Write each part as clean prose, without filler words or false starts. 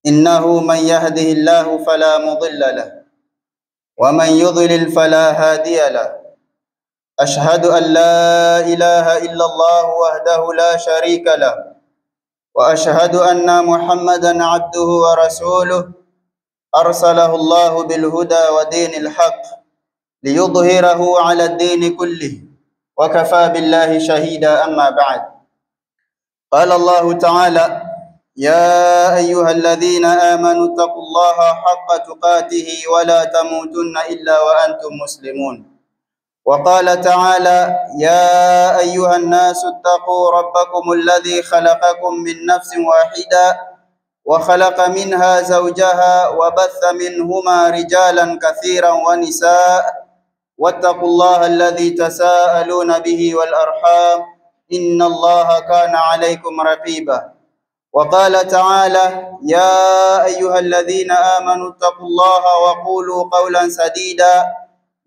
إنه من يهده الله فلا مضل له ومن يضلل فلا هادي له. أشهد أن لا إله إلا الله وحده لا شريك له، وأشهد أن محمدا عبده ورسوله، أرسله الله بالهدى ودين الحق ليظهره على الدين كله، وكفى بالله شهيدا. أما بعد، قال الله تعالى: يا أيها الذين آمنوا اتقوا الله حق تقاته ولا تموتن إلا وأنتم مسلمون. وقال تعالى: يا أيها الناس اتقوا ربكم الذي خلقكم من نفس واحدة وخلق منها زوجها وبث منهما رجالا كثيرا ونساء، واتقوا الله الذي تساءلون به والأرحام إن الله كان عليكم رقيبا. وقال تعالى: يا أيها الذين آمنوا اتقوا الله وقولوا قولا سديدا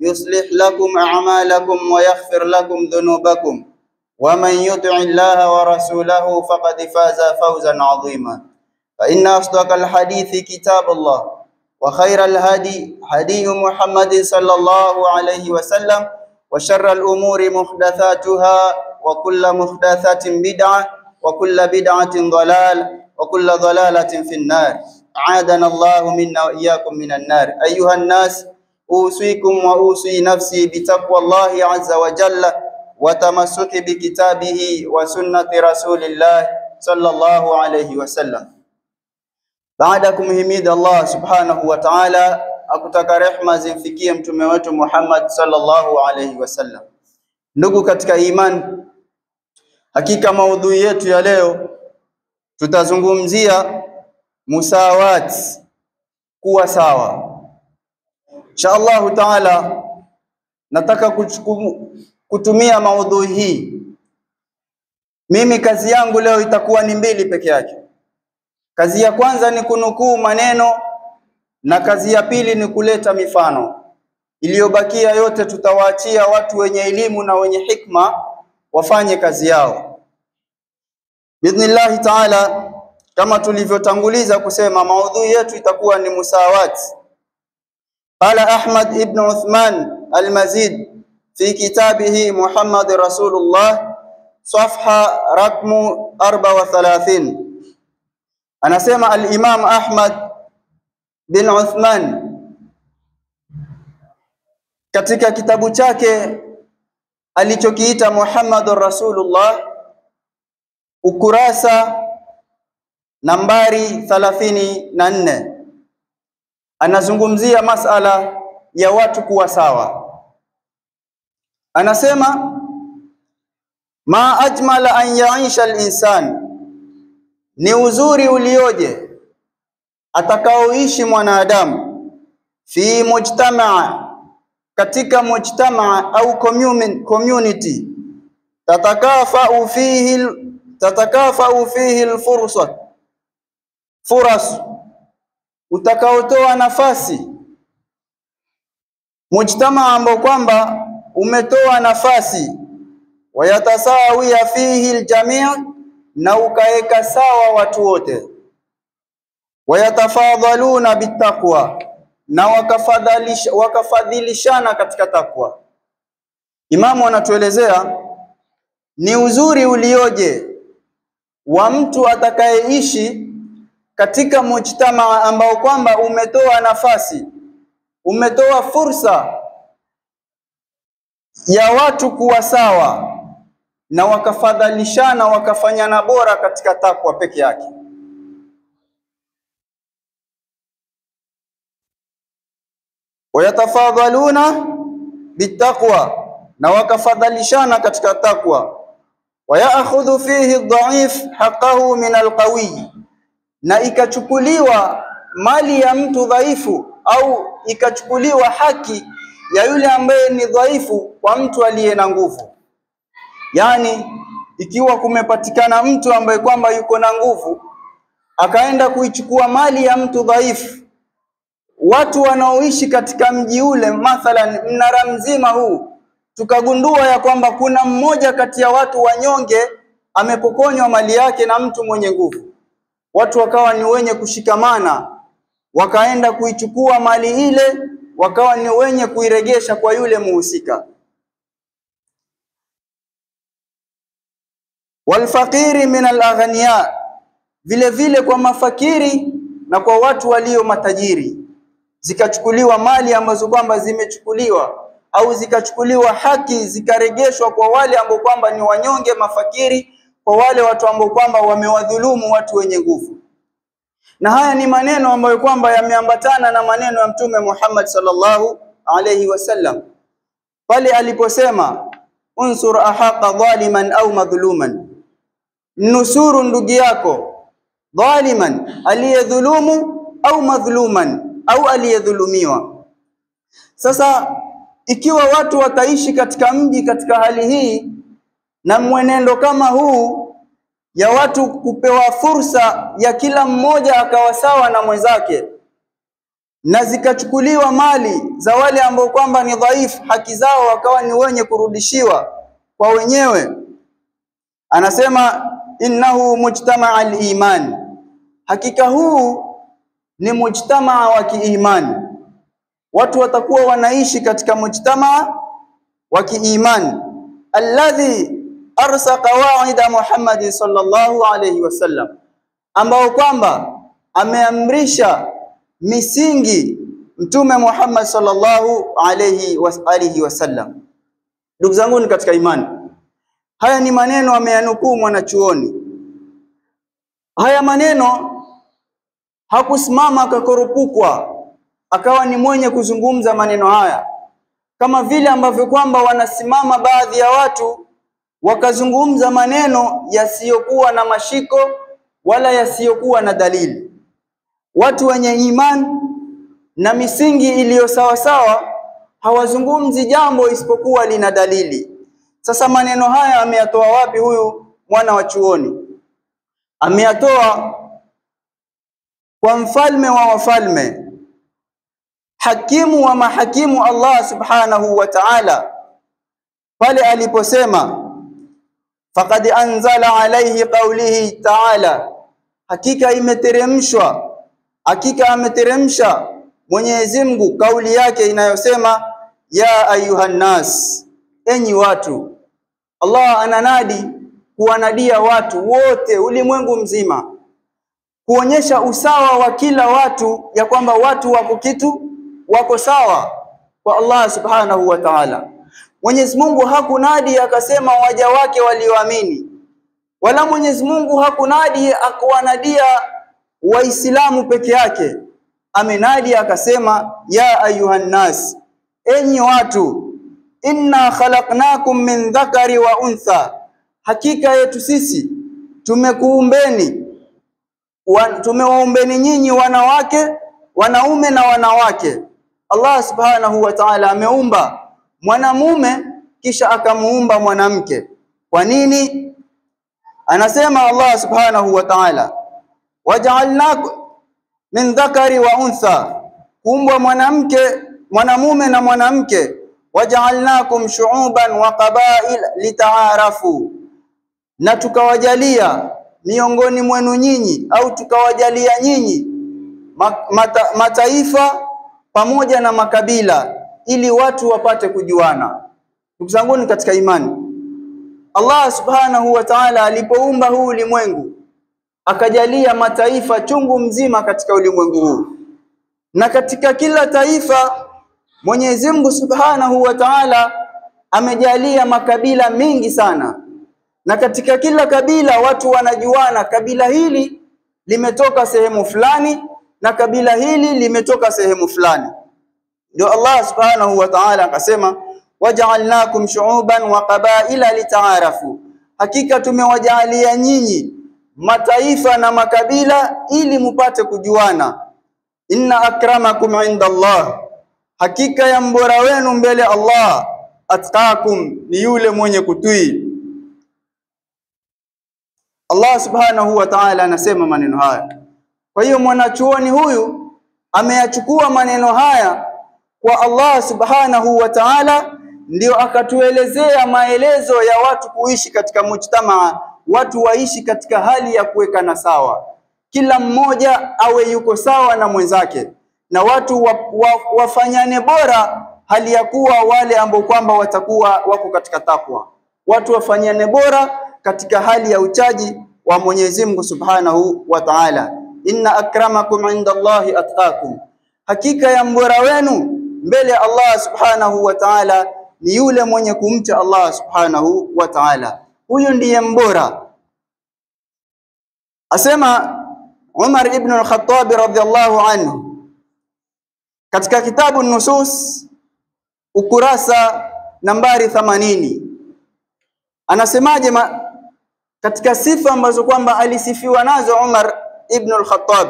يصلح لكم أعمالكم ويغفر لكم ذنوبكم، ومن يطع الله ورسوله فقد فاز فوزا عظيما. فإن أصدق الحديث كتاب الله، وخير الهدي هدي محمد صلى الله عليه وسلم، وشر الأمور محدثاتها، وكل محدثة بدعة، وكل بدعة ضلال، وكل ضلالة في النار. أعاذنا الله منا وإياكم من النار. أيها الناس، أوصيكم وأوصي نفسي بتقوى الله عز وجل وتمسك بكتابه وسنة رسول الله صلى الله عليه وسلم. Baada kumhimidi Allah subhanahu wa ta'ala, akutaka rehma zimfikie mtume wetu Muhammad sallallahu alayhi wasallam. Ndugu katika iman, hakika maudhui yetu ya leo tutazungumzia musawat, kuwa sawa. Insha Allahu ta'ala, nataka kutumia maudhui hii. Mimi kazi yangu leo itakuwa ni mbili peke yake. Kazi ya kwanza ni kunukuu maneno na kazi ya pili ni kuleta mifano. Iliyobakia yote tutawaachia watu wenye elimu na wenye hikma wafanye kazi yao. Biidhnillahi ta'ala, kama tulivyotanguliza kusema, maudhui yetu itakuwa ni musawat. Qala Ahmad ibn Uthman al-Mazid fi kitabihi Muhammad Rasulullah, safha rakmu 34. Anasema al-Imam Ahmad bin Uthman katika kitabu chake alichokiita Muhammad Rasulullah, ukurasa nambari 34, anazungumzia masala ya watu kuwa sawa. Anasema: ma ajmala an yaisha al-insan, ni uzuri ulioje atakaoishi mwanadamu, fi mujtamaa, katika mujtamaa au community, tatakafau fihi alfursa, furas, utakaotoa nafasi, mujtamaa ambao kwamba umetoa nafasi, wayatasawia fihi aljamii, na ukaeka sawa watu wote, wayatafadhaluna bittaqwa, na wakafadhilishana katika takwa. Imamu anatuelezea ni uzuri ulioje wa mtu atakayeishi katika mujtamaa ambao kwamba umetoa nafasi, umetoa fursa ya watu kuwa sawa na wakafadhalishana, wakafanyana bora katika takwa peke yake. Wayatafadhaluna bittaqwa, na wakafadhalishana katika takwa. Wayakhudhu fihi adh-dha'if haqqahu min al-qawi, na ikachukuliwa mali ya mtu dhaifu au ikachukuliwa haki ya yule ambaye ni dhaifu kwa mtu aliye na nguvu. Yani ikiwa kumepatikana mtu ambaye kwamba yuko na nguvu akaenda kuichukua mali ya mtu dhaifu, watu wanaoishi katika mji ule, mathalan mnara mzima huu, tukagundua ya kwamba kuna mmoja kati ya watu wanyonge amepokonywa mali yake na mtu mwenye nguvu, Watu wakawa ni wenye kushikamana, wakaenda kuichukua mali ile, wakawa ni wenye kuiregesha kwa yule muhusika. Walfaqiri min alaghniya, vile vile kwa mafakiri na kwa watu walio matajiri, zikachukuliwa mali ambazo kwamba zimechukuliwa au zikachukuliwa haki zikaregeshwa kwa wale ambao kwamba ni wanyonge, mafakiri, kwa wale watu ambao kwamba wamewadhulumu watu wenye nguvu. Na haya ni maneno ambayo kwamba yameambatana na maneno ya Mtume Muhammad sallallahu alayhi wasallam pale aliposema, unsur ahaqa dhaliman au madhuluman, nusuru ndugu yako dhaliman, aliyedhulumu, au madhuluman, au aliyedhulumiwa. Sasa ikiwa watu wataishi katika mji katika hali hii na mwenendo kama huu ya watu kupewa fursa ya kila mmoja akawa sawa na mwenzake, na zikachukuliwa mali za wale ambao kwamba ni dhaifu, haki zao wakawa ni wenye kurudishiwa kwa wenyewe, anasema innahu mujtamaa al-iman, hakika huu ni mujtamaa wa kiimani. Watu watakuwa wanaishi katika mujtamaa wa kiimani, alladhi arsa qawaida Muhammad sallallahu alayhi wasallam, ambao kwamba ameamrisha misingi Mtume Muhammad sallallahu alayhi wa wasallam. Ndugu zangu ni katika imani, haya ni maneno ameyanukuu mwanachuoni. Haya maneno hakusimama akakorupukwa akawa ni mwenye kuzungumza maneno haya, kama vile ambavyo kwamba wanasimama baadhi ya watu wakazungumza maneno yasiyokuwa na mashiko wala yasiyokuwa na dalili. Watu wenye iman na misingi iliyo sawa sawa hawazungumzi jambo isipokuwa lina dalili. Sasa maneno haya ameyatoa wapi huyu mwana wa chuoni? Ameyatoa kwa mfalme wa wafalme, hakimu wa mahakimu, Allah subhanahu wa ta'ala, pale aliposema faqad anzala alayhi qawlihi ta'ala, hakika imeteremshwa, hakika ameteremsha Mwenyezi Mungu kauli yake inayosema ya ayuhan nas, enyi watu. Allah ananadi kuwanadia watu wote ulimwengu mzima, kuonyesha usawa wa kila watu, ya kwamba watu wako kitu, wako sawa kwa Allah subhanahu wa ta'ala. Mwenyezi Mungu hakunadi akasema waja wake walioamini, wala Mwenyezi Mungu hakunadi akuwanadia Waislamu peke yake. Amenadi akasema ya ayuhan nas, enyi watu, inna khalaqnakum min dhakari wa untha, hakika yetu sisi tumekuumbeni, tumewaumbeni nyinyi wanawake, wanaume na wanawake. Allah subhanahu wa ta'ala ameumba mwanamume kisha akamuumba mwanamke. Kwa nini? Anasema Allah subhanahu wa ta'ala, waja'alnakum min dhakari wa untha, kuumbwa mwanamke, mwanamume na mwanamke. Waja'alnakum shu'uban wa qabail lita'arafu, na tukawajalia miongoni mwenu nyinyi, au tukawajalia nyinyi mataifa pamoja na makabila, ili watu wapate kujuana. Ndugu zangu katika imani, Allah subhanahu wa ta'ala alipoumba huu ulimwengu akajalia mataifa chungu mzima katika ulimwengu huu, na katika kila taifa Mwenyezi Mungu subhanahu wa ta'ala amejalia makabila mingi sana, na katika kila kabila watu wanajuana, kabila hili limetoka sehemu fulani na kabila hili limetoka sehemu fulani. Ndio Allah subhanahu wa ta'ala akasema waja'alnakum shu'uban wa qabaila lita'arafu, hakika tumewajalia nyinyi mataifa na makabila ili mupate kujuana. Inna akramakum inda Allah, hakika ya mbora wenu mbele Allah, atqakum, ni yule mwenye kutii. Allah subhanahu wa ta'ala anasema maneno haya. Kwa hiyo mwanachuoni huyu ameyachukua maneno haya kwa Allah subhanahu wa ta'ala, ndio akatuelezea maelezo ya watu kuishi katika mujtamaa, watu waishi katika hali ya kuwekana sawa, Kila mmoja awe yuko sawa na mwenzake, na watu wafanyane bora, hali ya kuwa wale ambao kwamba watakuwa wako katika takwa. Watu wafanyane bora katika hali ya uchaji wa Mwenyezi Mungu Subhanahu wa Ta'ala. Inna akramakum inda Allahi atqakum, hakika ya mbora wenu mbele ya Allah Subhanahu wa Ta'ala ni yule mwenye kumcha Allah Subhanahu wa Ta'ala, huyu ndiye mbora. Asema Umar ibn al-Khattab radhiyallahu anhu katika kitabu Nusus ukurasa nambari 80, anasemaje katika sifa ambazo kwamba alisifiwa nazo Umar ibn al-Khattab?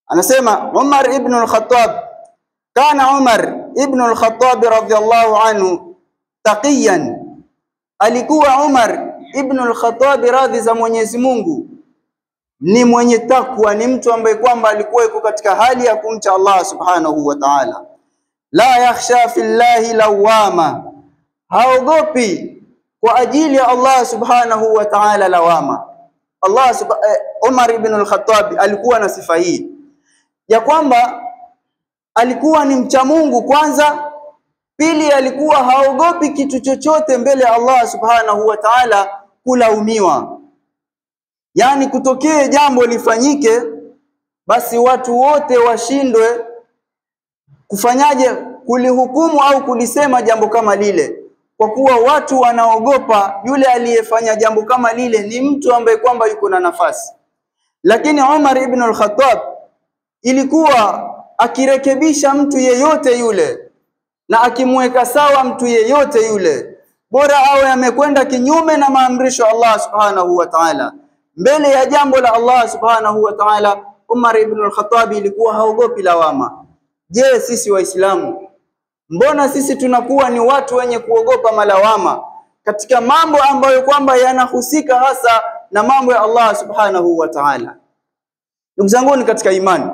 Anasema Umar ibn al-Khattab, kana Umar ibn al-Khattab radhiyallahu anhu taqiyan, alikuwa Umar ibn al-Khattab radhi za Mwenyezi Mungu ni mwenye takwa, ni mtu ambaye kwamba alikuwa yuko katika hali ya kumcha Allah Subhanahu wa Ta'ala. La yakhsha fillahi lawama, haogopi kwa ajili ya Allah Subhanahu wa Ta'ala lawama. Umar ibn al-Khattab alikuwa na sifa hii ya kwamba alikuwa ni mcha Mungu kwanza, pili alikuwa haogopi kitu chochote mbele ya Allah Subhanahu wa Ta'ala kulaumiwa. Yani kutokee jambo lifanyike, basi watu wote washindwe kufanyaje, kulihukumu au kulisema jambo kama lile, kwa kuwa watu wanaogopa yule aliyefanya jambo kama lile ni mtu ambaye kwamba yuko na nafasi. Lakini Umar ibn al-Khattab ilikuwa akirekebisha mtu yeyote yule na akimweka sawa mtu yeyote yule, bora awe amekwenda kinyume na maamrisho Allah Subhanahu wa Ta'ala, mbele ya jambo la Allah Subhanahu wa Ta'ala, Umar ibn al-Khattab ilikuwa haogopi lawama. Je, sisi Waislamu, mbona sisi tunakuwa ni watu wenye kuogopa malawama katika mambo ambayo kwamba yanahusika hasa na mambo ya Allah Subhanahu wa Ta'ala? Ndugu zangu katika imani,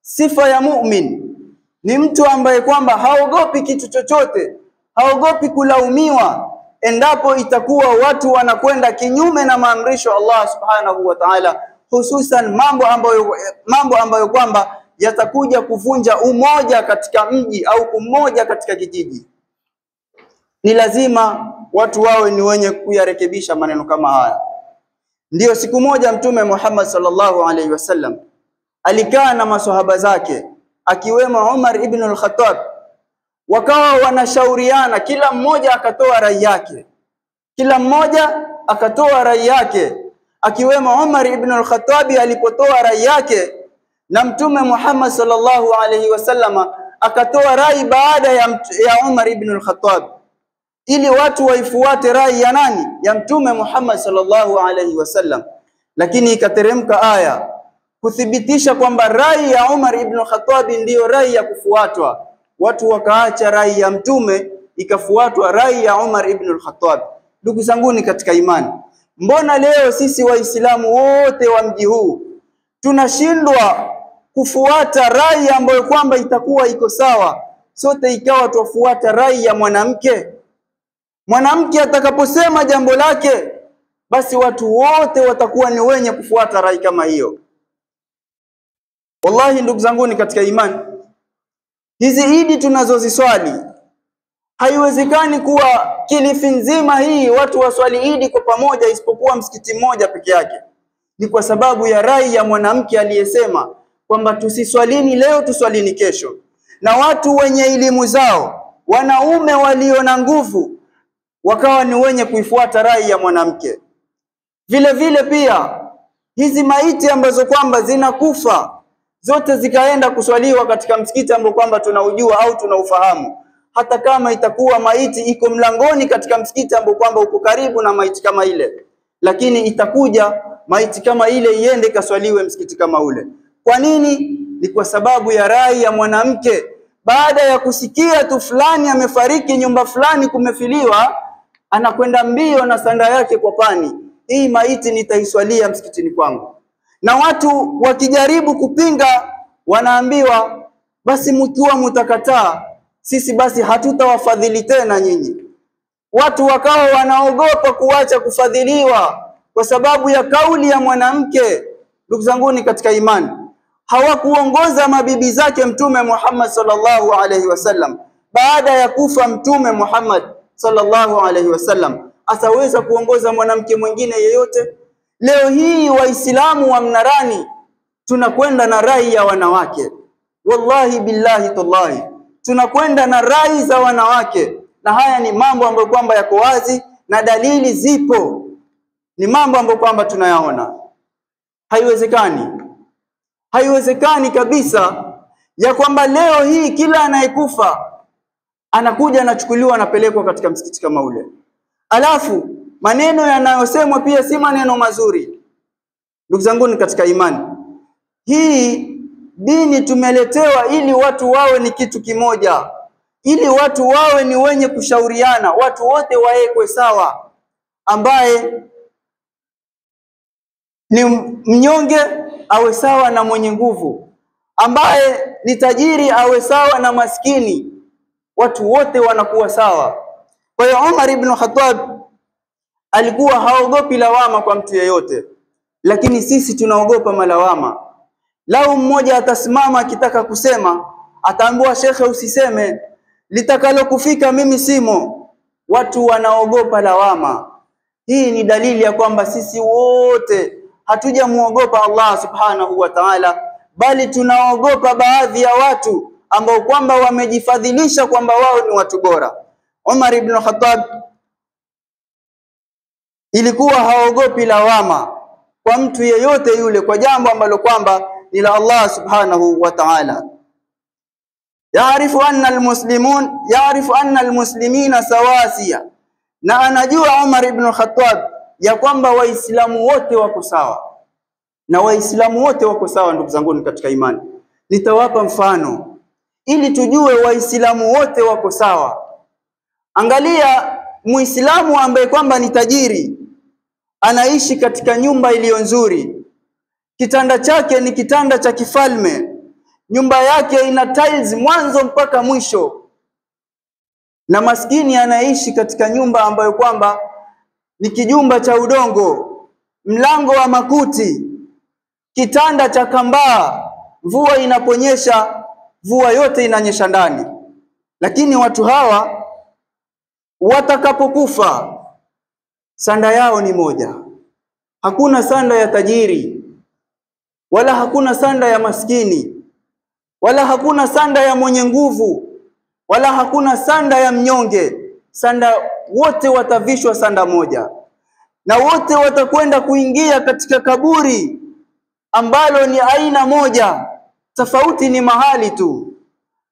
sifa ya mu'min ni mtu ambaye kwamba haogopi kitu chochote, haogopi kulaumiwa endapo itakuwa watu wanakwenda kinyume na maamrisho Allah Subhanahu wa Ta'ala, hususan mambo ambayo kwamba yatakuja kuvunja umoja katika mji au umoja katika kijiji. Ni lazima watu wawe ni wenye kuyarekebisha maneno kama haya. Ndiyo siku moja Mtume Muhammad sallallahu alaihi wasallam alikaa na maswahaba zake akiwemo Umar ibn al-Khattab, wakawa wanashauriana, kila mmoja akatoa rai yake, kila mmoja akatoa rai yake, akiwemo Umar ibn al-Khattab alipotoa rai yake na Mtume Muhammad sallallahu alaihi wasallama akatoa rai baada ya Umar ibn al-Khattab, ili watu waifuate rai ya nani? Ya Mtume Muhammad sallallahu alaihi wasallam. Lakini ikateremka aya kuthibitisha kwamba rai ya Umar ibn al-Khattab ndiyo rai ya kufuatwa. Watu wakaacha rai ya Mtume, ikafuatwa rai ya Umar ibn al-Khattab. Ndugu zanguni katika imani, mbona leo sisi Waislamu wote wa mji huu tunashindwa kufuata rai ambayo kwamba itakuwa iko sawa? Sote ikawa tufuata rai ya mwanamke. Mwanamke atakaposema jambo lake, basi watu wote watakuwa ni wenye kufuata rai kama hiyo. Wallahi ndugu zanguni katika imani, hizi idi tunazoziswali, haiwezekani kuwa Kilifi nzima hii watu waswali idi kwa pamoja isipokuwa msikiti mmoja peke yake. Ni kwa sababu ya rai ya mwanamke aliyesema kwamba tusiswalini leo, tuswalini kesho. Na watu wenye elimu zao, wanaume walio na nguvu, wakawa ni wenye kuifuata rai ya mwanamke. Vile vile pia hizi maiti ambazo kwamba zinakufa zote zikaenda kuswaliwa katika msikiti ambao kwamba tunaujua au tunaufahamu, hata kama itakuwa maiti iko mlangoni katika msikiti ambao kwamba uko karibu na maiti kama ile, lakini itakuja maiti kama ile iende kaswaliwe msikiti kama ule. Kwa nini? Ni kwa sababu ya rai ya mwanamke. Baada ya kusikia tu fulani amefariki, nyumba fulani kumefiliwa, anakwenda mbio na sanda yake kwa pani, hii maiti nitaiswalia msikitini kwangu. Na watu wakijaribu kupinga wanaambiwa, basi mkiwa mtakataa, sisi basi hatutawafadhili tena nyinyi. Watu wakawa wanaogopa kuacha kufadhiliwa kwa sababu ya kauli ya mwanamke. Ndugu zanguni katika imani, hawakuongoza mabibi zake Mtume Muhammad sallallahu alaihi wasallam. Baada ya kufa Mtume Muhammad sallallahu alaihi wasallam, ataweza kuongoza mwanamke mwingine yeyote? Leo hii Waislamu wa Mnarani tunakwenda na rai ya wanawake. Wallahi billahi tallahi, tunakwenda na rai za wanawake, na haya ni mambo ambayo kwamba yako wazi na dalili zipo, ni mambo ambayo kwamba tunayaona. Haiwezekani, haiwezekani kabisa ya kwamba leo hii kila anayekufa anakuja anachukuliwa anapelekwa katika msikiti kama ule, alafu maneno yanayosemwa pia si maneno mazuri. Ndugu zangu katika imani, hii dini tumeletewa ili watu wawe ni kitu kimoja, ili watu wawe ni wenye kushauriana, watu wote waekwe sawa. Ambaye ni mnyonge awe sawa na mwenye nguvu, ambaye ni tajiri awe sawa na maskini, watu wote wanakuwa sawa. Kwa hiyo Umar ibn Khattab alikuwa haogopi lawama kwa mtu yeyote, lakini sisi tunaogopa malawama. Lau mmoja atasimama akitaka kusema, ataambiwa shekhe, usiseme, litakalo kufika mimi simo. Watu wanaogopa lawama. Hii ni dalili ya kwamba sisi wote hatujamuogopa Allah subhanahu wa ta'ala, bali tunaogopa baadhi ya watu ambao kwamba wamejifadhilisha kwamba wao ni watu bora. Umar ibn Khattab ilikuwa haogopi lawama kwa mtu yeyote yule, kwa jambo ambalo kwamba ni la Allah subhanahu wa ta'ala. Yaarifu anna almuslimun, yaarifu anna almuslimina sawasiya, na anajua Umar ibn Khattab ya kwamba Waislamu wote wako sawa, na Waislamu wote wako sawa. Ndugu zangu katika imani, nitawapa mfano ili tujue Waislamu wote wako sawa. Angalia Muislamu ambaye kwamba ni tajiri, anaishi katika nyumba iliyo nzuri, kitanda chake ni kitanda cha kifalme, nyumba yake ina tiles mwanzo mpaka mwisho, na maskini anaishi katika nyumba ambayo kwamba ni kijumba cha udongo, mlango wa makuti, kitanda cha kambaa, mvua inaponyesha mvua yote inanyesha ndani. Lakini watu hawa watakapokufa sanda yao ni moja. Hakuna sanda ya tajiri, wala hakuna sanda ya maskini, wala hakuna sanda ya mwenye nguvu, wala hakuna sanda ya mnyonge. Sanda wote watavishwa sanda moja, na wote watakwenda kuingia katika kaburi ambalo ni aina moja. Tofauti ni mahali tu,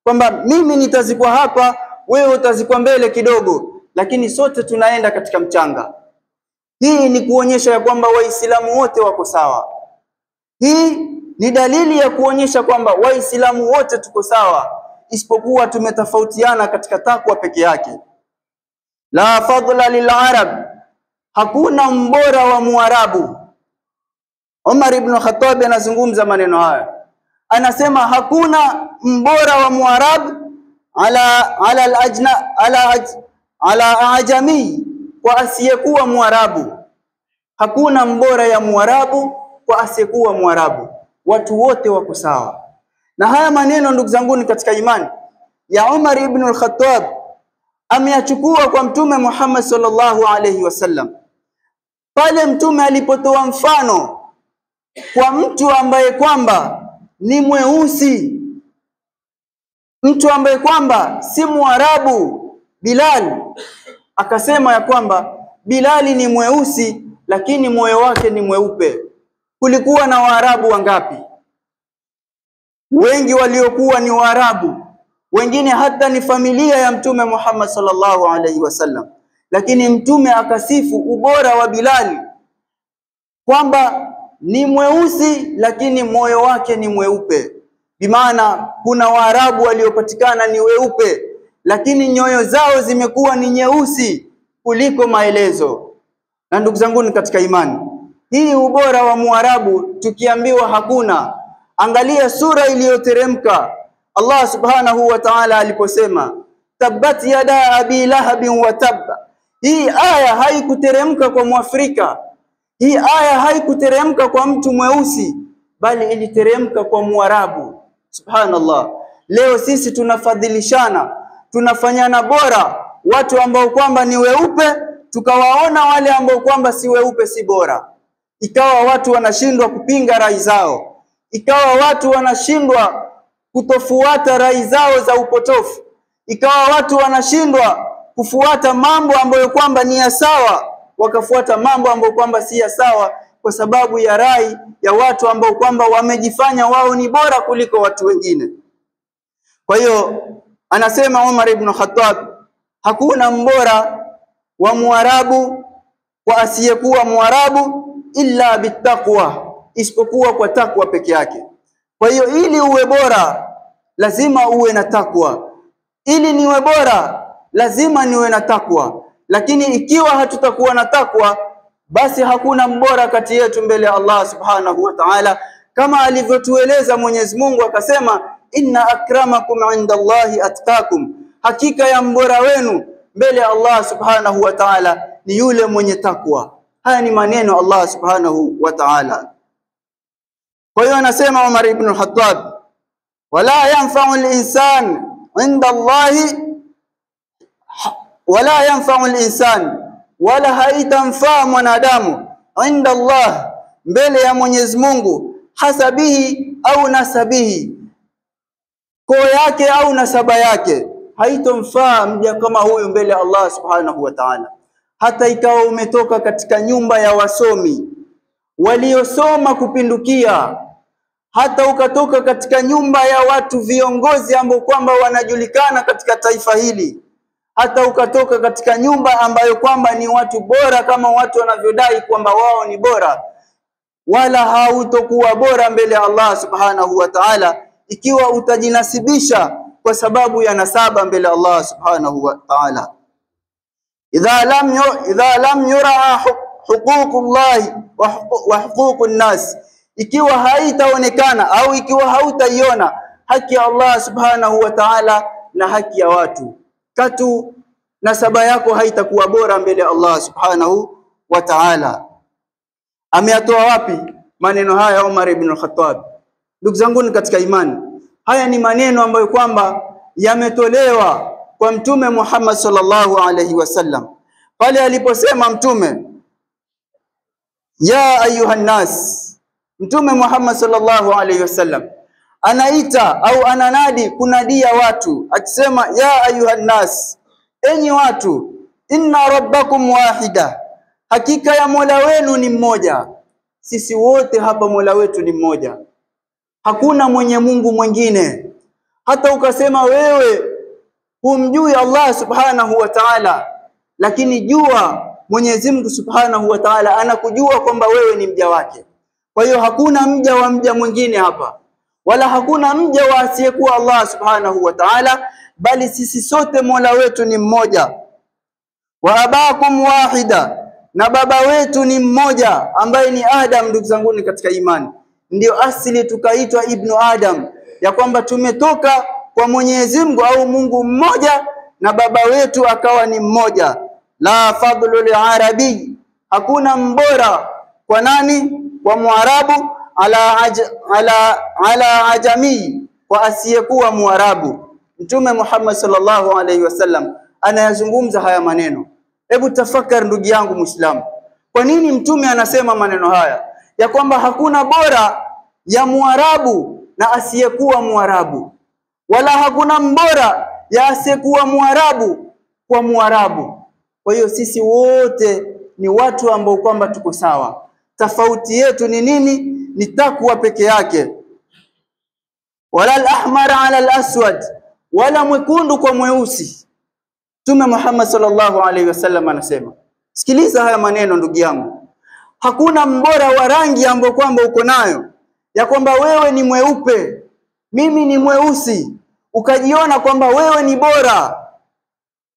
kwamba mimi nitazikwa hapa, wewe utazikwa mbele kidogo, lakini sote tunaenda katika mchanga. Hii ni kuonyesha ya kwamba Waislamu wote wako sawa. Hii ni dalili ya kuonyesha kwamba Waislamu wote tuko sawa, isipokuwa tumetofautiana katika takwa peke yake. La fadla lil arab, hakuna mbora wa Muarabu. Umar ibn Khattab anazungumza maneno haya, anasema hakuna mbora wa Muarabu ala ala al-ajna ala ala ajami, kwa asiyekuwa Muarabu. Hakuna mbora ya Muarabu kwa asiyekuwa Muarabu, watu wote wako sawa. Na haya maneno ndugu zangu ni katika imani ya Umar ibn al-Khattab ameyachukua kwa Mtume Muhammad sallallahu alayhi wasallam, pale Mtume alipotoa mfano kwa mtu ambaye kwamba ni mweusi, mtu ambaye kwamba si Mwarabu, Bilal. Akasema ya kwamba Bilali ni mweusi lakini moyo wake ni mweupe. Kulikuwa na Waarabu wangapi? Wengi waliokuwa ni Waarabu, wengine hata ni familia ya Mtume Muhammad sallallahu alaihi wasallam, lakini Mtume akasifu ubora wa Bilali kwamba ni mweusi lakini moyo wake ni mweupe. Bimaana kuna Waarabu waliopatikana ni weupe lakini nyoyo zao zimekuwa ni nyeusi kuliko maelezo. Na ndugu zangu ni katika imani, hii ubora wa Muarabu tukiambiwa hakuna. Angalia sura iliyoteremka Allah subhanahu wa ta'ala aliposema tabbat yada abi lahabin wa tabba. Hii aya haikuteremka kwa Mwafrika, hii aya haikuteremka kwa mtu mweusi. bali iliteremka kwa Mwarabu. Subhanallah. Leo sisi tunafadhilishana, tunafanyana bora watu ambao kwamba ni weupe, tukawaona wale ambao kwamba si weupe si bora. Ikawa watu wanashindwa kupinga rai zao, ikawa watu wanashindwa kutofuata rai zao za upotofu, ikawa watu wanashindwa kufuata mambo ambayo kwamba ni ya sawa, wakafuata mambo ambayo kwamba si ya sawa, kwa sababu ya rai ya watu ambao kwamba wamejifanya wao ni bora kuliko watu wengine. Kwa hiyo anasema Umar ibn Khattab, hakuna mbora wa Mwarabu kwa asiyekuwa Mwarabu illa bittaqwa, isipokuwa kwa takwa peke yake. Kwa hiyo ili uwe bora lazima uwe na takwa, ili niwe bora lazima niwe na takwa. Lakini ikiwa hatutakuwa na takwa, basi hakuna mbora kati yetu mbele ya Allah subhanahu wa ta'ala, kama alivyotueleza Mwenyezi Mungu akasema, inna akramakum inda Allahi atqakum, hakika ya mbora wenu mbele ya Allah subhanahu wa ta'ala ni yule mwenye takwa. Haya ni maneno Allah subhanahu wa ta'ala. Kwa hiyo anasema Umar ibn al-Khattab, wala yanfa'u al-insan inda Allahi, wala yanfa'u al-insan, wala haitamfaa mwanadamu inda Allah, mbele ya Mwenyezi Mungu, hasabihi au nasabihi, koo yake au nasaba yake, haitomfaa mja kama huyu mbele ya Allah subhanahu wa ta'ala. Hata ikawa umetoka katika nyumba ya wasomi waliosoma kupindukia, hata ukatoka katika nyumba ya watu viongozi ambao kwamba wanajulikana katika taifa hili, hata ukatoka katika nyumba ambayo kwamba ni watu bora kama watu wanavyodai kwamba wao ni bora, wala hautokuwa bora mbele ya Allah subhanahu wa ta'ala ikiwa utajinasibisha kwa sababu ya nasaba mbele ya Allah subhanahu wa ta'ala. Idha lam yura huququllahi wa huququn nas, ikiwa haitaonekana au ikiwa hautaiona haki ya Allah subhanahu wa ta'ala na haki ya watu, katu nasaba yako haitakuwa bora mbele ya Allah subhanahu wa ta'ala. Ameyatoa wapi maneno haya Umar ibn al-Khattab? Ndugu zangu katika imani, haya ni maneno ambayo kwamba yametolewa kwa Mtume Muhammad sallallahu alaihi wasallam pale aliposema Mtume, ya ayuhan nas. Mtume Muhammad sallallahu alaihi wasallam anaita au ananadi kunadia watu akisema, ya ayuhan nas, enyi watu, inna rabbakum wahida, hakika ya Mola wenu ni mmoja. Sisi wote hapa Mola wetu ni mmoja, hakuna mwenye Mungu mwingine. Hata ukasema wewe humjui Allah subhanahu wa ta'ala, lakini jua Mwenyezi Mungu subhanahu wa ta'ala anakujua kwamba wewe ni mja wake. Kwa hiyo hakuna mja wa mja mwingine hapa, wala hakuna mja wa asiyekuwa Allah subhanahu wa ta'ala, bali sisi sote Mola wetu ni mmoja. Wa abakum wahida, na baba wetu ni mmoja ambaye ni Adam. Ndugu zanguni katika imani, ndio asili tukaitwa Ibnu Adam, ya kwamba tumetoka kwa Mwenyezi Mungu au Mungu mmoja na baba wetu akawa ni mmoja. La fadlu liarabi, hakuna mbora kwa nani? Kwa Mwarabu, ala ajami, kwa asiyekuwa Mwarabu. Mtume Muhammad sallallahu alaihi wasallam anayazungumza haya maneno. Hebu tafakari ndugu yangu Muislamu, kwa nini Mtume anasema maneno haya ya kwamba hakuna bora ya Mwarabu na asiyekuwa Mwarabu, wala hakuna mbora ya asiyekuwa Mwarabu kwa Mwarabu? Kwa hiyo sisi wote ni watu ambao kwamba tuko sawa. Tofauti yetu ni nini? Ni takwa peke yake. Wala al-ahmar ala al-aswad, wala mwekundu kwa mweusi. Mtume Muhammad sallallahu alaihi wasallam anasema, sikiliza haya maneno ndugu yangu, hakuna mbora wa rangi ambayo kwamba uko nayo ya kwamba wewe ni mweupe mimi ni mweusi, ukajiona kwamba wewe ni bora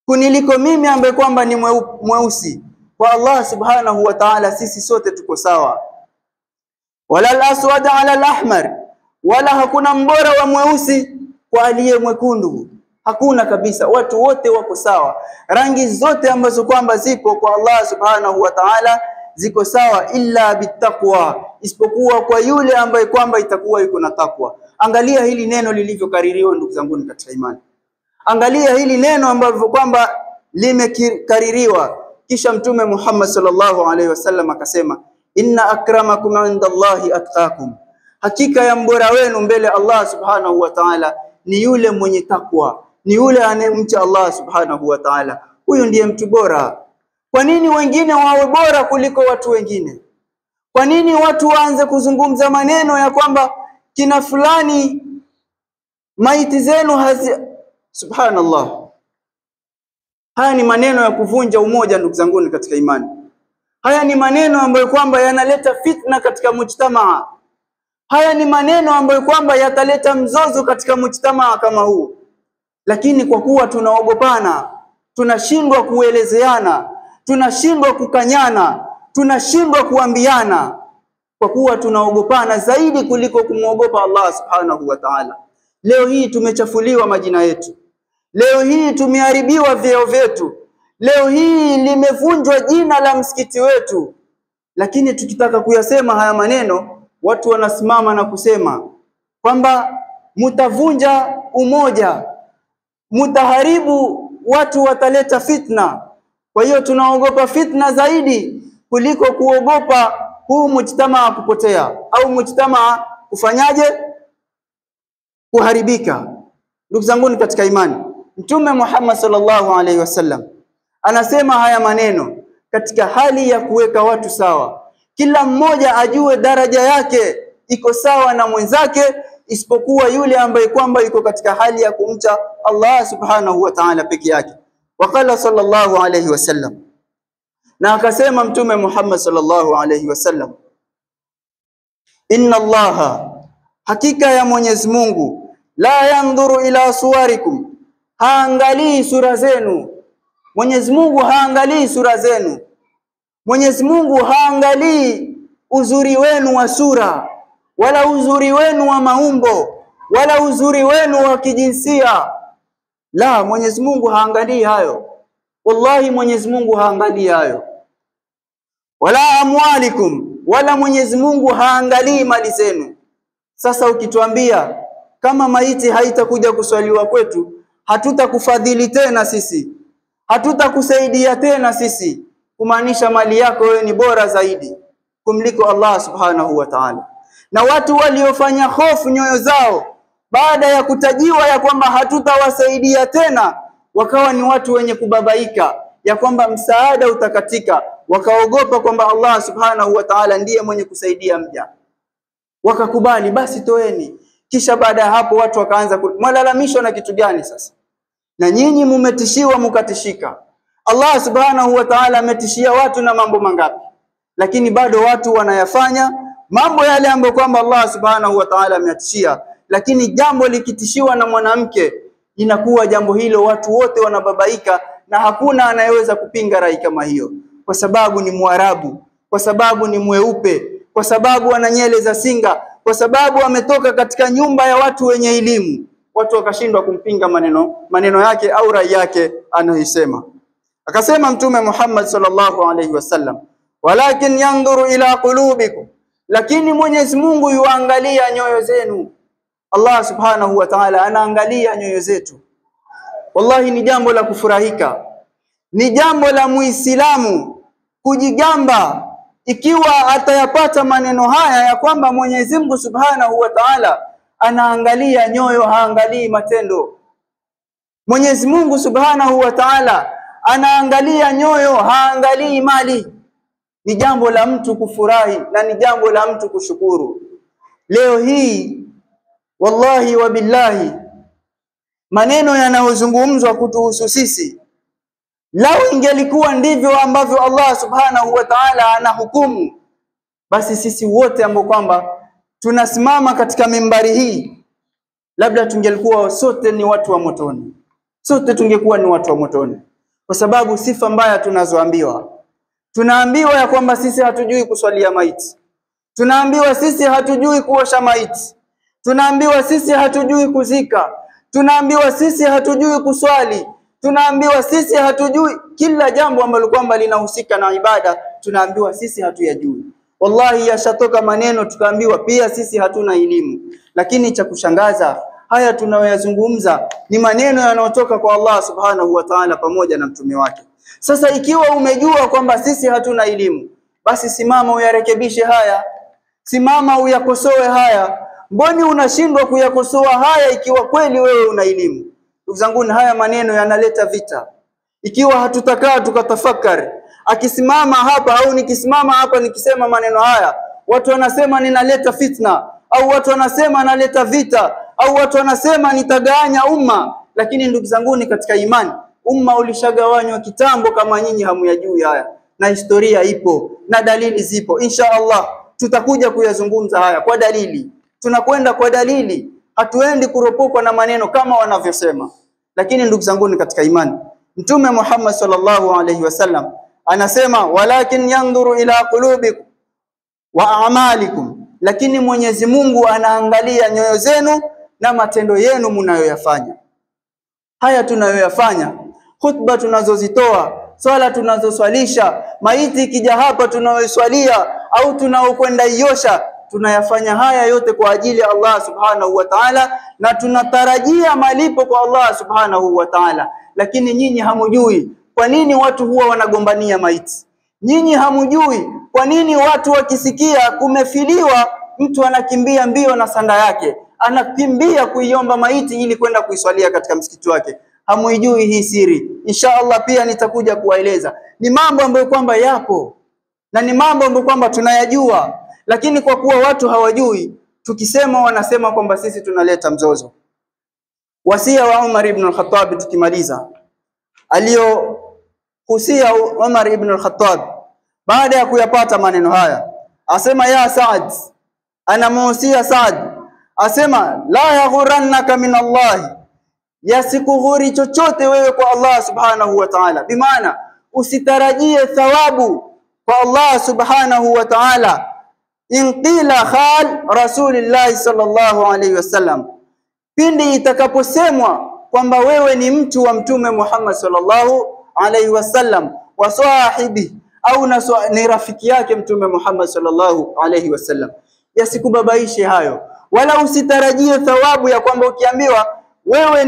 kuniliko mimi ambaye kwamba ni mweusi. Kwa Allah subhanahu wa ta'ala sisi sote tuko sawa. Wala al-aswad ala al-ahmar, wala hakuna mbora wa mweusi kwa aliye mwekundu. Hakuna kabisa, watu wote wako sawa. Rangi zote ambazo kwamba zipo kwa Allah subhanahu wa ta'ala ziko sawa, illa bittaqwa, isipokuwa kwa yule ambaye kwamba itakuwa yuko na takwa. Angalia hili neno lilivyokaririwa, ndugu zangu katika imani. Angalia hili neno ambavyo kwamba limekaririwa. Kisha Mtume Muhammad sallallahu alaihi wasallam akasema, inna akramakum inda Allahi atqakum, hakika ya mbora wenu mbele Allah subhanahu wa ta'ala ni yule mwenye takwa, ni yule anayemcha Allah subhanahu wa ta'ala. Huyu ndiye mtu bora. Kwa nini wengine wawe bora kuliko watu wengine? Kwa nini watu waanze kuzungumza maneno ya kwamba kina fulani maiti zenu hazi... Subhanallah. Haya ni maneno ya kuvunja umoja, ndugu zanguni katika imani. Haya ni maneno ambayo kwamba yanaleta fitna katika mujtamaa. Haya ni maneno ambayo kwamba yataleta mzozo katika mujtamaa kama huu. Lakini kwa kuwa tunaogopana, tunashindwa kuelezeana, tunashindwa kukanyana, tunashindwa kuambiana, kwa kuwa tunaogopana zaidi kuliko kumwogopa Allah subhanahu wa ta'ala. Leo hii tumechafuliwa majina yetu. Leo hii tumeharibiwa vyeo vyetu. Leo hii limevunjwa jina la msikiti wetu. Lakini tukitaka kuyasema haya maneno, watu wanasimama na kusema kwamba mutavunja umoja, mutaharibu, watu wataleta fitna. Kwa hiyo tunaogopa fitna zaidi kuliko kuogopa huu mujtamaa kupotea au mujtamaa kufanyaje, kuharibika. Ndugu zangu katika imani, Mtume Muhammad sallallahu alaihi wasallam anasema haya maneno katika hali ya kuweka watu sawa. Kila mmoja ajue daraja yake iko sawa na mwenzake, isipokuwa yule ambaye kwamba yuko katika hali ya kumcha Allah subhanahu wa ta'ala peke yake. Waqala sallallahu alayhi wasallam, na akasema Mtume Muhammad sallallahu alayhi wasallam, inna Allaha, hakika ya Mwenyezi Mungu, la yandhuru ila suwarikum, haangalii sura zenu. Mwenyezi Mungu haangalii sura zenu. Mwenyezi Mungu haangalii uzuri wenu wa sura, wala uzuri wenu wa maumbo, wala uzuri wenu wa kijinsia. La, Mwenyezi Mungu haangalii hayo. Wallahi Mwenyezi Mungu haangalii hayo. Wala amwalikum, wala Mwenyezi Mungu haangalii mali zenu. Sasa ukituambia kama maiti haitakuja kuswaliwa kwetu, hatutakufadhili tena sisi, hatutakusaidia tena sisi, kumaanisha mali yako wewe ni bora zaidi kumliko Allah subhanahu wa ta'ala. Na watu waliofanya hofu nyoyo zao baada ya kutajiwa ya kwamba hatutawasaidia tena, wakawa ni watu wenye kubabaika ya kwamba msaada utakatika, wakaogopa kwamba Allah subhanahu wa ta'ala ndiye mwenye kusaidia mja, wakakubali basi toeni. Kisha baada ya hapo watu wakaanza malalamisho na kitu gani sasa? Na nyinyi mumetishiwa mukatishika. Allah subhanahu wa ta'ala ametishia watu na mambo mangapi, lakini bado watu wanayafanya mambo yale ambayo kwamba Allah subhanahu wa ta'ala ametishia. Lakini jambo likitishiwa na mwanamke, inakuwa jambo hilo watu wote wanababaika na hakuna anayeweza kupinga rai kama hiyo, kwa sababu ni Mwarabu, kwa sababu ni mweupe, kwa sababu ana nyele za singa, kwa sababu ametoka katika nyumba ya watu wenye elimu. Watu wakashindwa kumpinga maneno yake au rai yake anayoisema. Akasema Mtume Muhammad sallallahu alaihi wasallam, walakin yandhuru ila qulubikum, lakini Mwenyezi Mungu yuangalia nyoyo zenu. Allah subhanahu wa ta'ala anaangalia nyoyo zetu. Wallahi ni jambo la kufurahika, ni jambo la Muislamu kujigamba ikiwa atayapata maneno haya ya kwamba Mwenyezi Mungu subhanahu wa ta'ala anaangalia nyoyo, haangalii matendo. Mwenyezi Mungu subhanahu wa ta'ala anaangalia nyoyo, haangalii mali. Ni jambo la mtu kufurahi na ni jambo la mtu kushukuru. Leo hii wallahi wa billahi, maneno yanayozungumzwa kutuhusu sisi, lau ingelikuwa ndivyo ambavyo Allah subhanahu wa ta'ala anahukumu, basi sisi wote ambao kwamba tunasimama katika mimbari hii, labda tungelikuwa sote ni watu wa motoni. Sote tungekuwa ni watu wa motoni, kwa sababu sifa mbaya tunazoambiwa. Tunaambiwa ya kwamba sisi hatujui kuswalia maiti, tunaambiwa sisi hatujui kuosha maiti, tunaambiwa sisi hatujui kuzika, tunaambiwa sisi hatujui kuswali, tunaambiwa sisi hatujui kila jambo ambalo kwamba linahusika na ibada, tunaambiwa sisi hatuyajui. Wallahi yashatoka maneno tukaambiwa pia sisi hatuna elimu. Lakini cha kushangaza, haya tunayoyazungumza ni maneno yanayotoka kwa Allah subhanahu wa ta'ala pamoja na mtume wake. Sasa ikiwa umejua kwamba sisi hatuna elimu, basi simama uyarekebishe haya, simama uyakosoe haya. Mboni unashindwa kuyakosoa haya ikiwa kweli wewe una elimu? Ndugu zangu, haya maneno yanaleta vita. Ikiwa hatutakaa tukatafakari, akisimama hapa au nikisimama hapa nikisema maneno haya, watu wanasema ninaleta fitna, au watu wanasema naleta vita, au watu wanasema nitagawanya umma. Lakini ndugu zangu katika imani, umma ulishagawanywa kitambo, kama nyinyi hamuyajui haya, na historia ipo na dalili zipo. Insha Allah tutakuja kuyazungumza haya kwa dalili. Tunakwenda kwa dalili, hatuendi kuropokwa na maneno kama wanavyosema. Lakini ndugu zangu katika imani, Mtume Muhammad sallallahu alaihi wasallam anasema, walakin yandhuru ila qulubikum wa a'malikum, lakini Mwenyezi Mungu anaangalia nyoyo zenu na matendo yenu mnayoyafanya. Haya tunayoyafanya, khutba tunazozitoa, swala tunazoswalisha, maiti ikija hapa tunayoiswalia au tunaokwenda iosha, tunayafanya haya yote kwa ajili ya Allah subhanahu wa ta'ala, na tunatarajia malipo kwa Allah subhanahu wa ta'ala. Lakini nyinyi hamujui kwa nini watu huwa wanagombania maiti. Nyinyi hamujui kwa nini watu wakisikia kumefiliwa mtu anakimbia mbio na sanda yake, anakimbia kuiomba maiti ili kwenda kuiswalia katika msikiti wake. Hamuijui hii siri. Insha Allah pia nitakuja kuwaeleza. Ni mambo ambayo kwamba yapo na ni mambo ambayo kwamba tunayajua, lakini kwa kuwa watu hawajui, tukisema wanasema kwamba sisi tunaleta mzozo. Wasia wa Umar ibn al-Khattab, tukimaliza, aliyohusia Umar ibn al-Khattab baada ya kuyapata maneno haya, asema ya Saad, anamuhusia Saad, asema la yaghurannaka min Allah, yasikughuri chochote wewe kwa Allah subhanahu wa ta'ala. Bimaana usitarajie thawabu kwa Allah subhanahu wa ta'ala. In qila khal Rasulillah sallallahu alayhi wasallam, pindi itakaposemwa kwamba wewe ni mtu wa Mtume Muhammad sallallahu alayhi wasallam, wa sahibi, au ni rafiki yake Mtume Muhammad sallallahu alayhi wasallam, yasikubabaishe hayo, wala usitarajie thawabu ya kwamba ukiambiwa wewe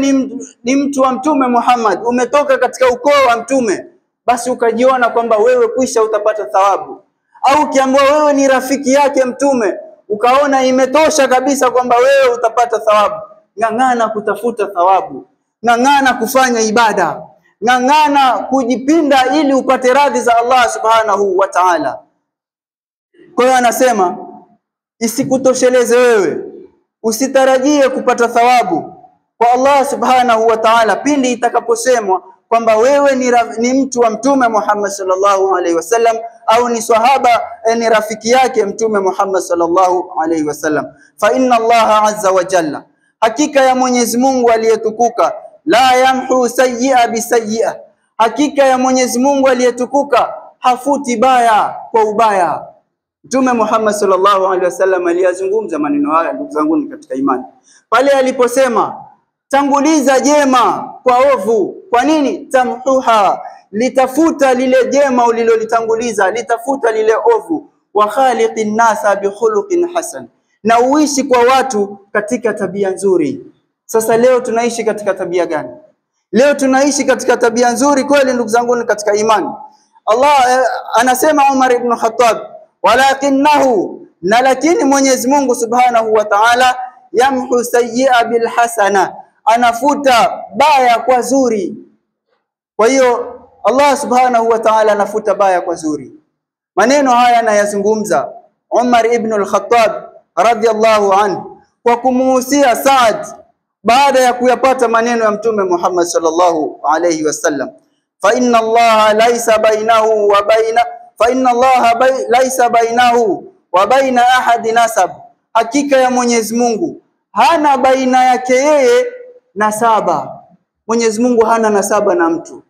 ni mtu wa Mtume Muhammad, umetoka katika ukoo wa Mtume, basi ukajiona kwamba wewe kwisha utapata thawabu. Au ukiambiwa wewe ni rafiki yake Mtume, ukaona imetosha kabisa kwamba wewe utapata thawabu. Ng'ang'ana kutafuta thawabu, ng'ang'ana kufanya ibada, ng'ang'ana kujipinda ili upate radhi za Allah subhanahu wa ta'ala. Kwa hiyo anasema isikutosheleze wewe, usitarajie kupata thawabu kwa Allah subhanahu wa ta'ala pindi itakaposemwa kwamba wewe ni mtu wa Mtume Muhammad sallallahu alaihi wasallam, au ni sahaba, ni rafiki yake Mtume Muhammad sallallahu alaihi wasallam. Fa inna Allah azza wa jalla, hakika ya Mwenyezi Mungu aliyetukuka, la yamhu sayyi'a bisayyi'a, hakika ya Mwenyezi Mungu aliyetukuka hafuti baya kwa ubaya. Mtume Muhammad sallallahu alaihi wasallam aliyazungumza maneno haya, ndugu zangu katika imani, pale aliposema tanguliza jema kwa ovu. Kwa nini? Tamhuha, litafuta lile jema ulilolitanguliza, litafuta lile ovu. Wa khaliqin nasa bi khuluqin hasan, na uishi kwa watu katika tabia nzuri. Sasa leo tunaishi katika tabia gani? Leo tunaishi katika tabia nzuri kweli, ndugu zangu katika imani? Allah anasema Umar ibn Khattab, walakinahu, na lakini Mwenyezi Mungu subhanahu wa ta'ala, yamhu sayyi'a bil hasana, anafuta baya kwa zuri. Kwa hiyo Allah subhanahu wa ta'ala anafuta baya kwa zuri. Maneno haya anayazungumza Umar ibn al-Khattab radhiyallahu anhu kwa kumuhusia Saad baada ya kuyapata maneno ya Mtume Muhammad sallallahu alayhi wasallam. Fa inna Allah laysa bainahu wa baina, fa inna Allah laysa bainahu wa baina ahadi nasab, hakika ya Mwenyezi Mungu hana baina yake yeye nasaba. Mwenyezi Mungu hana nasaba na mtu.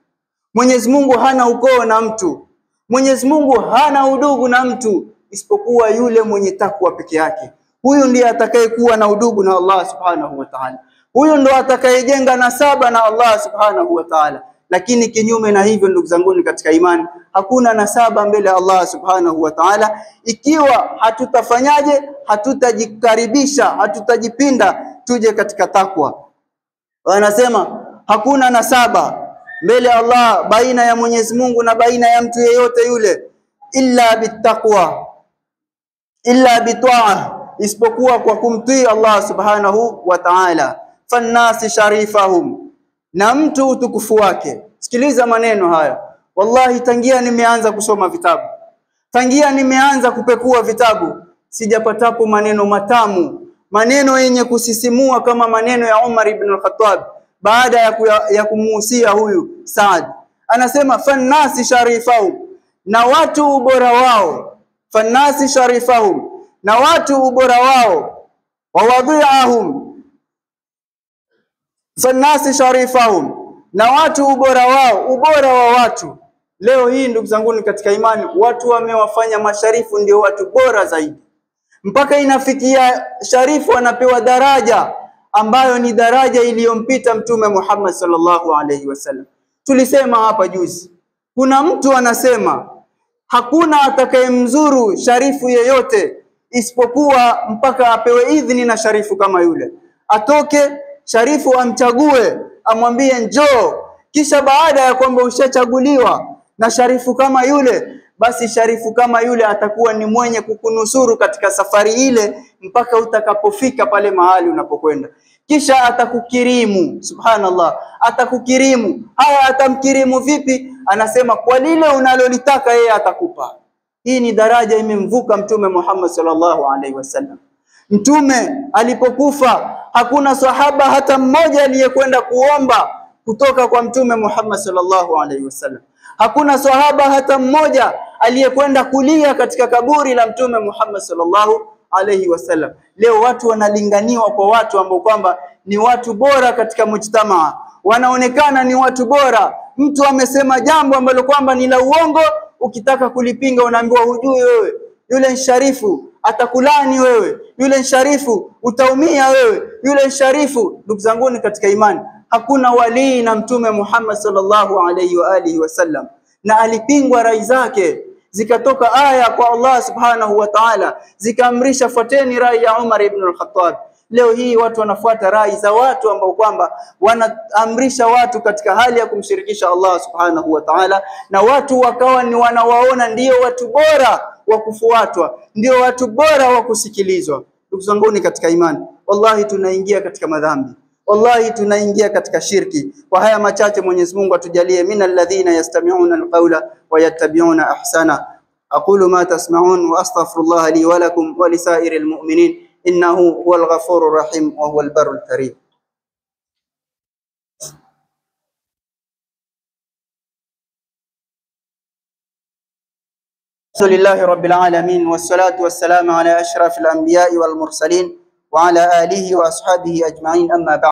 Mwenyezi Mungu hana ukoo na mtu. Mwenyezi Mungu hana udugu na mtu, isipokuwa yule mwenye takwa peke yake. Huyu ndiye atakayekuwa na udugu na Allah subhanahu wa ta'ala. Huyu ndo atakayejenga nasaba na Allah subhanahu wa ta'ala. Lakini kinyume na hivyo, ndugu zangu katika imani, hakuna nasaba mbele ya Allah subhanahu wa ta'ala ikiwa hatutafanyaje, hatutajikaribisha, hatutajipinda tuje katika takwa. Wanasema hakuna nasaba mbele ya Allah baina ya Mwenyezi Mungu na baina ya mtu yeyote yule, illa bittaqwa, illa bitaa, isipokuwa kwa kumtii Allah subhanahu wa ta'ala. Fannasi sharifahum, na mtu utukufu wake. Sikiliza maneno haya, wallahi tangia nimeanza kusoma vitabu, tangia nimeanza kupekua vitabu, sijapatapo maneno matamu, maneno yenye kusisimua kama maneno ya Umar ibn al-Khattab baada ya kumuhusia huyu Saad. Anasema fannasi sharifahum, na watu ubora wao. Fannasi sharifahum, na watu ubora wao. Wawadhi'ahum, fannasi sharifahum, na watu ubora wao, ubora wa watu. Leo hii ndugu zangu katika imani, watu wamewafanya masharifu ndio watu bora zaidi, mpaka inafikia sharifu anapewa daraja ambayo ni daraja iliyompita Mtume Muhammad sallallahu alaihi wasallam. Tulisema hapa juzi, kuna mtu anasema hakuna atakayemzuru sharifu yeyote isipokuwa mpaka apewe idhini na sharifu kama yule. Atoke sharifu amchague, amwambie njoo. Kisha baada ya kwamba ushachaguliwa na sharifu kama yule, basi sharifu kama yule atakuwa ni mwenye kukunusuru katika safari ile mpaka utakapofika pale mahali unapokwenda. Kisha atakukirimu. Subhanallah, atakukirimu. Haya, atamkirimu vipi? Anasema kwa lile unalolitaka yeye atakupa. Hii ni daraja imemvuka Mtume Muhammad sallallahu alaihi wasallam. Mtume alipokufa hakuna sahaba hata mmoja aliyekwenda kuomba kutoka kwa Mtume Muhammad sallallahu alaihi wasallam. Hakuna sahaba hata mmoja aliyekwenda kulia katika kaburi la Mtume Muhammad sallallahu alaihi wasallam. Leo watu wanalinganiwa kwa watu ambao kwamba ni watu bora katika mujtamaa, wanaonekana ni watu bora. Mtu amesema jambo ambalo kwamba ni la uongo, ukitaka kulipinga unaambiwa hujui wewe, yule sharifu atakulani wewe, yule sharifu utaumia wewe, yule sharifu. Ndugu zanguni katika imani, hakuna walii na Mtume Muhammad sallallahu alaihi wa alihi wasallam, na alipingwa rai zake, zikatoka aya kwa Allah subhanahu wa ta'ala zikaamrisha fuateni rai ya Umar ibn al-Khattab. Leo hii watu wanafuata rai za watu ambao kwamba wanaamrisha watu katika hali ya kumshirikisha Allah subhanahu wa ta'ala, na watu wakawa ni wanawaona ndio watu bora wa kufuatwa, ndio watu bora wa kusikilizwa. Ndugu zanguni katika imani, wallahi tunaingia katika madhambi, wallahi tunaingia katika shirki. Kwa haya machache, Mwenyezi Mungu atujalie minal ladhina yastami'una alqawla wa yattabi'una ahsana. Aqulu ma tasma'un wa astaghfirullah li wa lakum wa lisairil mu'minin innahu huwal ghafurur rahim wa huwal barrul karim. Alhamdulillahi rabbil alamin wassalatu wassalamu ala ashrafil anbiya'i wal mursalin wa ala alihi wa ashabihi ajma'in, amma ba'd.